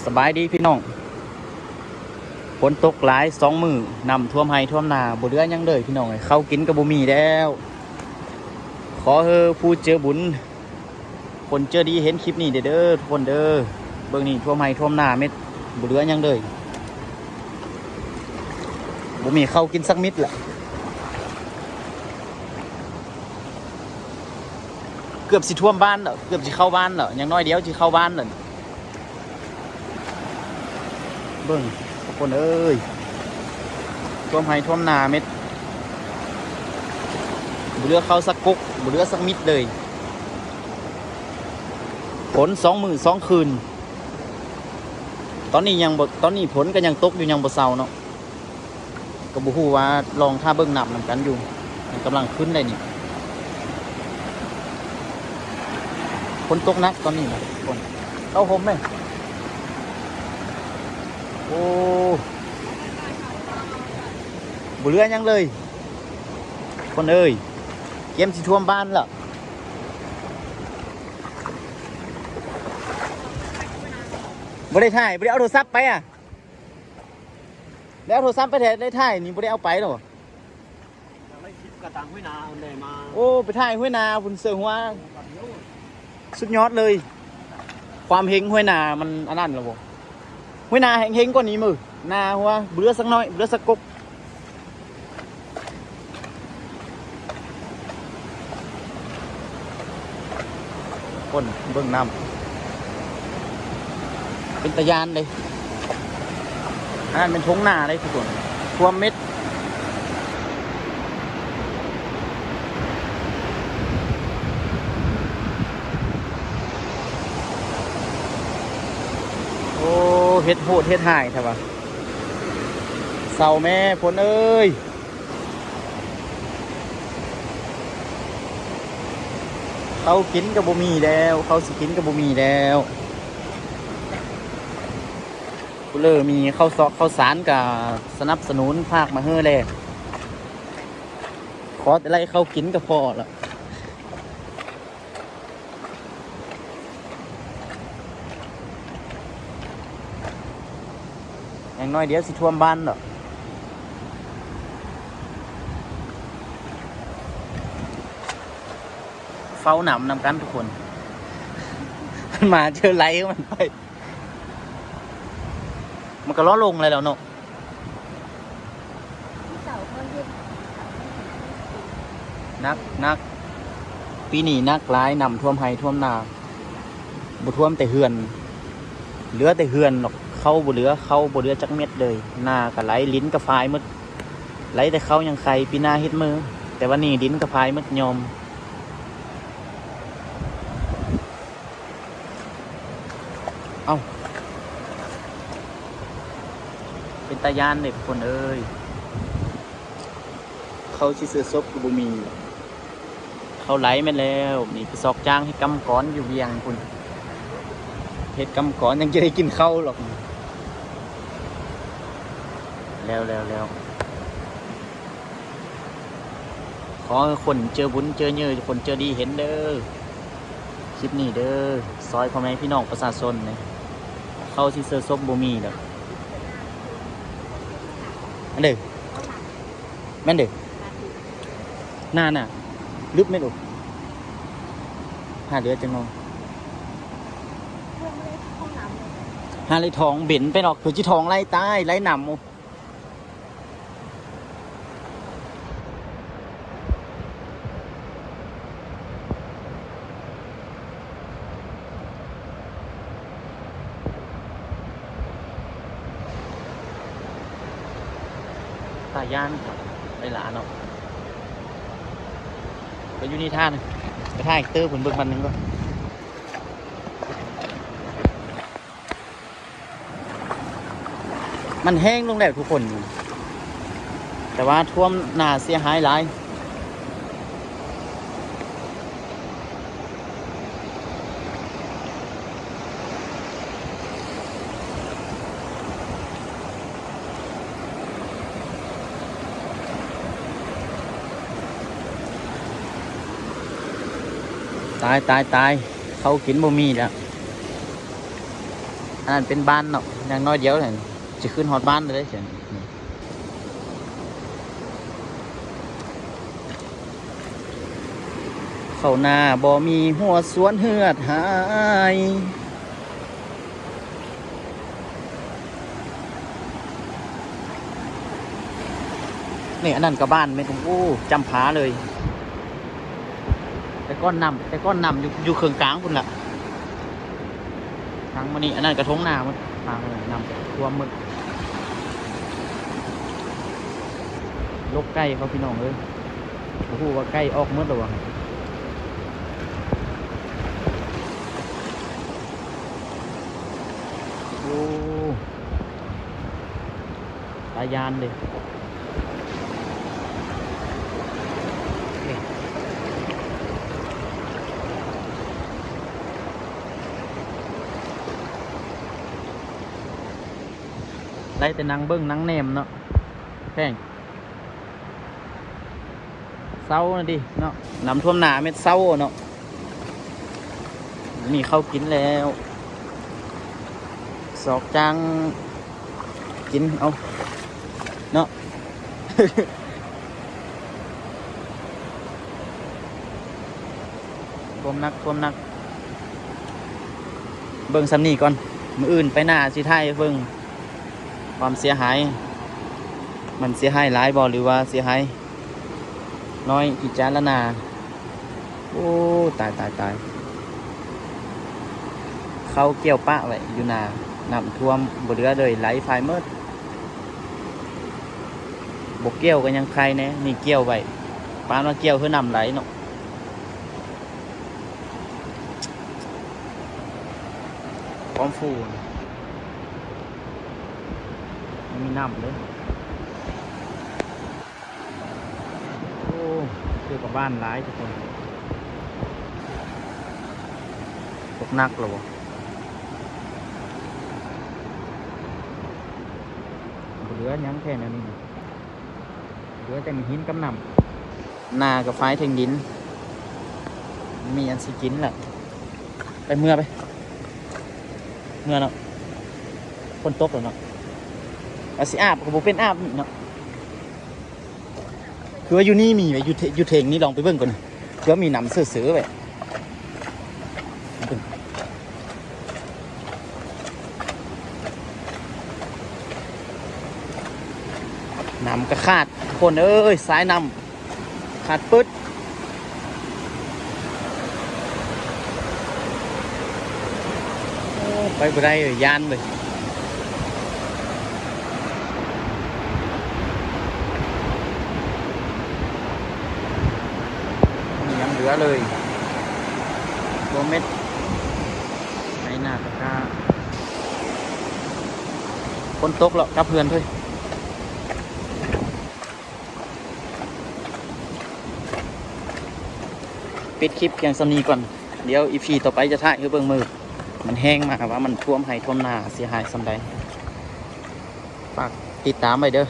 ສະບາຍດີພີ່ນ້ອງ, ຝົນຕົກຫຼາຍສອງມື້, ນ້ຳຖ້ວມໄຮ່ຖ້ວມນາ, ບໍ່ເຫຼືອຫຍັງເລີຍພີ່ນ້ອງເອີຍ, ເຂົ້າກິນກໍບໍ່ມີແລ້ວ. ຂໍເຮີຜູ້ເຈີບຸນ ຄົນເຈີດີເຫັນຄລິບນີ້ເດີ ເດີທຸກຄົນເດີ. ເບິ່ງນີ້ ຖ້ວມໄຮ່ຖ້ວມນາເໝິດ, ບໍ່ເຫຼືອຫຍັງເລີຍ, ບໍ່ມີເຂົ້າກິນສັກເມັດລະ. ເກືອບຊິຖ້ວມບ້ານແລ້ວ, ເກືອບຊິເຂົ້າບ້ານແລ້ວ, ຢ່າງໜ້ອຍດຽວຊິເຂົ້າບ້ານແລ້ວ. ເບິ່ງທຸກຄົນເອີຍ, ຖ້ວມໄຮ່ຖ້ວມນາເໝິດ, ບໍ່ເຫຼືອເຂົ້າສັກກົກ, ບໍ່ເຫຼືອສັກເມັດເລີຍ. ຝົນສອງມື້ສອງຄືນ, ຕອນນີ້ຍັງບໍ່, ຕອນນີ້ຝົນກໍຍັງຕົກຢູ່, ຍັງບໍ່ເຊົາເນາະ. ກໍບໍ່ຮູ້ວ່າ ລອງຖ້າເບິ່ງນ້ຳນຳກັນຢູ່, ມັນກຳລັງຂຶ້ນໄດ໋ນີ້. ຝົນຕົກໜັກຕອນນີ້ນະທຸກຄົນ, ເອົາຫົ່ມແມ. ໂອ້ ບໍ່ເຫຼືອຫຍັງເລີຍຄົນເອີຍ, ກຽມຊິຖ້ວມບ້ານລະ. ບໍ່ໄດ້ຖ່າຍ, ບໍ່ໄດ້ເອົາໂທລະສັບໄປອະ. ແລ້ວໂທລະສັບໄປແທ້ ໄດ້ຖ່າຍນີ້ ບໍ່ໄດ້ເອົາໄປແລ້ວບໍ່? ຢາກໄດ້ຄລິບກະຕາມຫ້ວຍນາອັນໃດມາ. ໂອ້ ໄປຖ່າຍຫ້ວຍນາພຸ້ນ ເສືອຫົວ ສຸດຍອດເລີຍ. ຄວາມເຮັງຫ້ວຍນາມັນອັນນັ້ນແລ້ວບໍ່? ຫ້ວຍນາແຮງໆກວ່ານີ້ມື້, ນາຫົວ ເບືອສັກໜ້ອຍ ເບືອສັກກົກ. ຄົນເບິ່ງນ້ຳ ເປັນຕາຢ້ານເດ້. ອັນນັ້ນແມ່ນທົ່ງນາເດ້ທຸກຄົນ, ຖ້ວມເມັດ. ໂອ້ ເຮັດໂຫດເຮັດຮ້າຍແທ້ວ່າ. ເຊົາແມ້ ຝົນເອີຍ. ເຂົ້າກິນກໍບໍ່ມີແລ້ວ, ເຂົ້າຊິກິນກໍບໍ່ມີແລ້ວ. ຜູ້ເລີມີເຂົ້າຊອກເຂົ້າສານກໍສະໜັບສະໜູນພາກມາເຮີແດ່. ຂໍແຕ່ໄດ້ເຂົ້າກິນກໍພໍລະ. ຢ່າງໜ້ອຍດຽວຊິຖ້ວມບ້ານດອກ. ເຝົ້ານ້ຳນຳກັນທຸກຄົນ, ມັນມາເຈີໄຫຼຂອງມັນໄປ. ມັນກໍລໍລົງແລ້ວເນາະ. ໜັກ ໜັກ, ປີນີ້ໜັກຫຼາຍ, ນ້ຳຖ້ວມໄຮ່ຖ້ວມນາ, ບໍ່ຖ້ວມແຕ່ເຮືອນ, ເຫຼືອແຕ່ເຮືອນດອກ. ເຂົ້າບໍ່ເຫຼືອ, ເຂົ້າບໍ່ເຫຼືອຈັກເມັດເລີຍ. ນາກໍໄຫຼ, ດິນກໍຝາຍໝົດ, ໄຫຼແຕ່ເຂົ້າຍັງໄຂ່, ປີໜ້າເຮັດເໝີ, ແຕ່ວ່ານີ້ດິນກໍຝາຍໝົດ, ຍອມ. ເອົ້າ ເປັນຕາຢ້ານເດ້ທຸກຄົນເອີຍ, ເຂົ້າຊິເຊື່ອສົບກໍບໍ່ມີ. ເຂົ້າໄຫຼແມ່ນແລ້ວ, ນີ້ໄປຊອກຈ້າງເຮັດກຳມະກອນຢູ່ວຽງພຸ້ນ, ເຮັດກຳມະກອນຍັງຈະໄດ້ກິນເຂົ້າຫຼອກ. ແລ້ວ ແລ້ວ ແລ້ວ. ຂໍໃຫ້ຄົນເຈີບຸນເຈີເຍີ ຄົນເຈີດີເຫັນເດີ ຄລິບນີ້ເດີ, ຊ່ອຍພໍ່ແມ່ພີ່ນ້ອງປະຊາຊົນແດ່. ເຂົ້າຊິເຊື່ອສົບບໍ່ມີດອກ. ອັນເດີ ແມ່ນເດີ ໜ້າ ໜ້າ ລຶບແມ່ນໂອ. ຫາເຫຼືອຈັກໜ່ອຍ, ຫາໄລ່ຖອງເບັນໄປດອກ, ເພື່ອຊິຖອງໄລ່ຕາຍໄລ່ໜຳໂອ. ຕາຢ້ານໄອ້ຫຼາເນາະ, ໄປຢູ່ນິທານ, ໄປຖ່າຍເຕີເພິ່ນເບິ່ງບັດໜຶ່ງກ່ອນ. ມັນແຫ້ງລົງແລ້ວທຸກຄົນ, ແຕ່ວ່າຖ້ວມນາເສຍຫາຍຫຼາຍ. ຕາຍ ຕາຍ ຕາຍ, ເຂົ້າກິນບໍ່ມີແລ້ວ. ອັນນັ້ນເປັນບ້ານເນາະ ຢ່າງໜ້ອຍດຽວນີ້ຊິຂຶ້ນຮອດບ້ານເລີຍ. ເຂົ້າໜ້າບໍ່ມີຫົວຊວນເຫືອດຫາຍ. ນີ້ ອັນນັ້ນກໍບ້ານແມ່ນ ໂອ້ ຈຳຜາເລີຍ. ແຕ່ກ່ອນນ້ຳ ແຕ່ກ່ອນນ້ຳຢູ່ ຢູ່ເຄິ່ງກາງພຸ້ນລະ. ທາງມານີ້ ອັນນັ້ນກະທົ່ງນາໝົດ ທາງນັ້ນນ້ຳກະຖ້ວມໝົດ. ລົກໄກ່ເຂົາ ພີ່ນ້ອງເອີຍ ບໍ່ຮູ້ວ່າໄກ່ອອກໝົດແລ້ວບໍ່. ໂອ້ ຕາຢ້ານເດ້. ໄດ້ແຕ່ນັ່ງເບິ່ງນັ່ງແນມເນາະ ແພງ ເຊົານະຕິເນາະ. ນ້ຳຖ້ວມໜ້າແມ່ນເຊົາເນາະ. ມີເຂົ້າກິນແລ້ວ ຊອກຈ້າງກິນເອົາເນາະ. ຖ້ວມໜັກ ຖ້ວມໜັກ. ເບິ່ງສ່ຳນີ້ກ່ອນ ມື້ອື່ນໄປໜ້າຊິຖ່າຍໃຫ້ເບິ່ງຄວາມເສຍຫາຍ. ມັນເສຍຫາຍຫຼາຍບໍ່ ຫຼືວ່າເສຍຫາຍ ນ້ອຍພິຈາລະນາ. ໂອ້ ຕາຍ ຕາຍ ຕາຍ. ເຂົ້າກ່ຽວປະໄວ້ຢູ່ນາ ນ້ຳຖ້ວມບໍ່ເຫຼືອເລີຍ ໄຫຼພາຍໝົດ. ບໍ່ກ່ຽວກໍຍັງໄຄແດ່ ນີ້ກ່ຽວໄວ້ ປານວ່າກ່ຽວຄືນ້ຳໄຫຼເນາະ. ຄວາມຟູ ມັນມີນ້ຳເດ້. ໂອ້ ຄືກັບບ້ານຫຼາຍທຸກຄົນ. ຕົກໜັກແລ້ວບໍ່? ບໍ່ເຫຼືອຫຍັງແທ້ແນວນີ້ ເຫຼືອແຕ່ຫີນກັບນ້ຳ. ນາກໍຝາຍເທິງດິນ ມີອັນຊິກິນລະ. ໄປເມືອໄປ ເມືອເນາະ. ຝົນຕົກແລ້ວເນາະ ວ່າຊິອາບກໍບໍ່ເປັນອາບເນາະ. ຄືວ່າຢູ່ນີ້ມີໄວ້ ຢູ່ເທ- ຢູ່ເທິງນີ້ ລອງໄປເບິ່ງກ່ອນ ຄືວ່າມີນ້ຳເຊື່ໆໄວ້. ນ້ຳກໍຂາດ ຄົນເອີຍ ສາຍນ້ຳ ຂາດປຶດ. ໂອ້ ໄປບໍ່ໄດ້ເລີຍ ຢ້ານເລີຍ. ຍັງເຫຼືອເລີຍ ບໍ່ເມັດ ໃນໜ້າຕະກ້າ. ຝົນຕົກແລ້ວ ກັບເຮືອນເລີຍ. ປິດຄລິບພຽງສ່ຳນີ້ກ່ອນ ດຽວອີພີຕໍ່ໄປຈະຖ່າຍໃຫ້ເບິ່ງມື້ມັນແຫ້ງມາ ວ່າມັນຖ້ວມໄຮ່ຖ້ວມນາເສຍຫາຍສ່ຳໃດ. ຝາກຕິດຕາມໄວ້ເດີ້.